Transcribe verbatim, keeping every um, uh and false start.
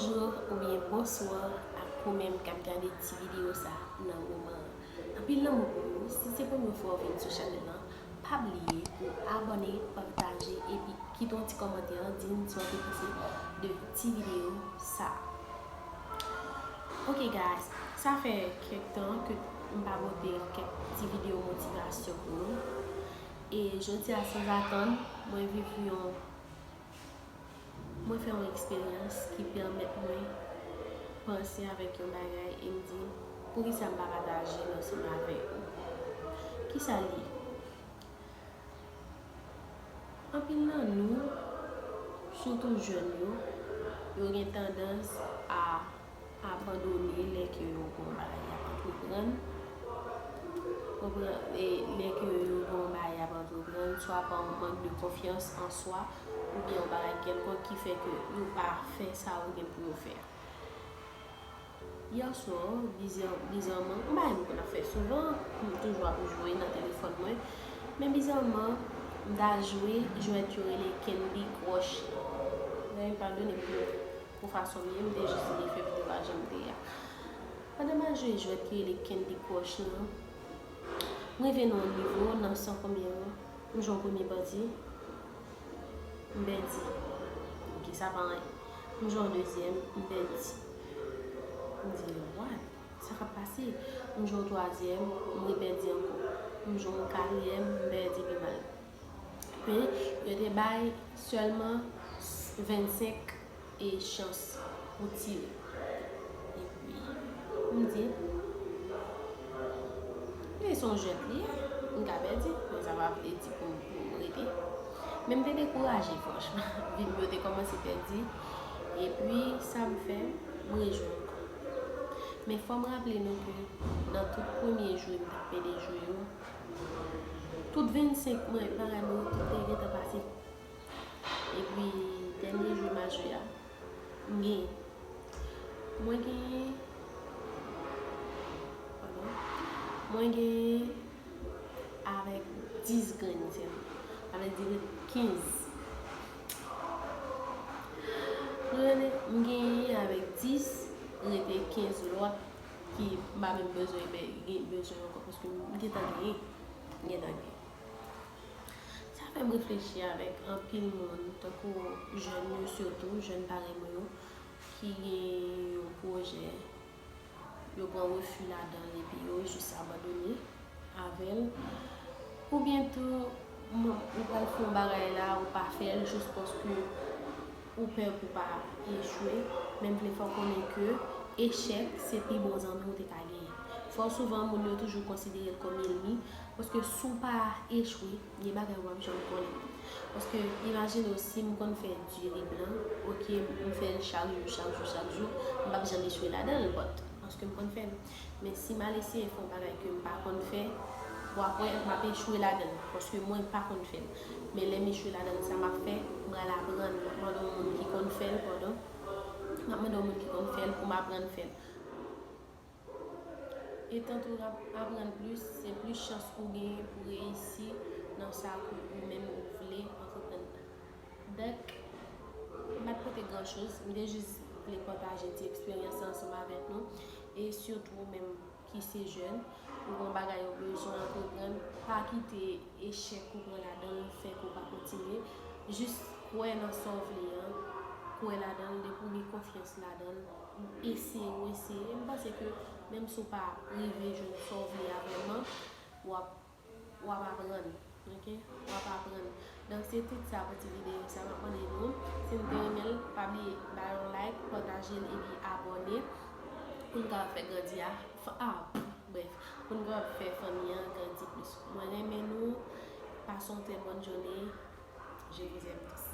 Bonjou oubyen bonswa ak ou menm k ap gade ti videyo sa nan moman an. Anpil lanmou pou ou. Si se premye fwa w vin sou chanèl lan, pa bliye pou abòne, pataje epi kite yon ti kòmantè, di n sa w te panse de ti videyo sa. Ok guys, sa fè kèk tan ke m pa pote kèk ti videyo motivasyon pou nou. E jodi a, sanzatann, mwen viv yon Mwen fè yon eksperyans ki pèmèt mwen panse avèk yon bagay e m di, poukisa m pa pataje l ansanm avèk ou? Kisa l ye? Anpil nan nou, sitou jèn yo, yo gen tandans a abandone lè ke yo gen yon bagay y ap antreprann. Konprann, e lè ke yo gen yon bagay y ap antreprann, swa pa yon mank de konfyans an swa, oubyen yon bagay kèlkonk ki fè ke yo pa fè sa yo gen pou yo fè. Yè swa, bizè-, bizarman, yon bagay m konn ap fè souvan, m toujou ap jwe nan telefòn mwen, men bizarman, m ta jwe jwèt yo rele Candy Crush. Dayè, padone m pou, pou fason m ye, m te jis vle fè videyo a jan m te ye a. Pandan m ap jwe jwèt ki rele Candy Crush lan, m rive nan yon nivo, nan san konbyen an, m jwe yon premye pati, m pèdi. Ok, sa pa anyen. M jwe yon dezyèm, m pèdi. M di, "What? Sa k ap pase?" M jwe yon twazyèm, m repèdi ankò. M jwe yon katriyèm, m pèdi pi mal. Men yo te bay sèlman vennsenk e chans pou tire. Epi, m di, "Men se yon jwèt li ye, m ka pèdi, men sa pa vle di pou, pou m rete." Men m te dekouraje, franchman. Vi m yo te kòmanse pèdi. Epi, sa m fè, m rejwe ankò. Men fò m raple nou ke nan tout premye jwe m t ap pede jwe yo, tout vennsenk mwen, bagay mwen yo tout te gentan pase. Epi, dènye jwe m a jwe a, m genyen. Mwen genyen, padon, mwen genyen avèk dis grenn sèlman. Sa vle di ret kenz. Rele, m genyen avèk dis, rete kenz lòt ki m pa menm bezwen, be-, gen, bezwen ankò, paske m gentan genyen. M gentan genyen. Sa fè m reflechi avèk anpil moun, tankou jèn yo sitou, jèn parèy mwen yo, ki gen yon pwojè, yo pran refi ladan l epi yo jis abandone avè l. Oubyen tou, m-, ou pral fè yon bagay la, ou pa fè l jis paske ou pè pou pa echwe, men m vle fè w konnen ke echèk se pi bon zanmi w te ka genyen. Fò souvan moun yo toujou konsidere l kòm ènmi, paske si w pa echwe, gen bagay w p ap janm konnen. Paske imajine w, si m konn fè diri blan, ok, m fè l chak jou, chak jou, chak jou, m p ap janm echwe ladan l, but, paske m konn fè l. Men si m al eseye fè yon bagay ke m pa konn fè, bon, apre, m ap echwe ladan l, paske mwen pa konn fè l. Men lè m echwe ladan l, sa m ap fè, m pral aprann, m ap mande yon moun ki konn fè l, padon, m ap mande yon moun ki konn fè l pou m aprann fè l. E tanto w ap aprann plis, se plis chans ou genyen pou reyisi nan sa ke ou menm ou vle antreprann nan. Donk, m pa t pote gran choz, m te jis vle pataje ti eksperyans sa ansanm avèk nou. E sitou ou menm ki se jèn, ou gen yon bagay ou bezwen antreprann, pa kite echèk ou pran ladan l fè ke w pa kontinye. Jis kwè nan sa w vle an, kwè ladan l, depi w gen konfyans ladan l, eseye, w eseye. M panse ke menm si w pa rive jwenn sa w vle a vrèman, w ap, w ap aprann, ok? W ap aprann. Donk, se tout sa pou ti videyo sa. M ap mande nou, si nou te renmen l, pa bliye ba l yon like, pataje l epi abòne pou n ka fè grandi a. F-, a, brèf, pou n ka fè fanmi an grandi plis. Mwen renmen nou. Pase yon trè bòn jounen. Je vous aime tous.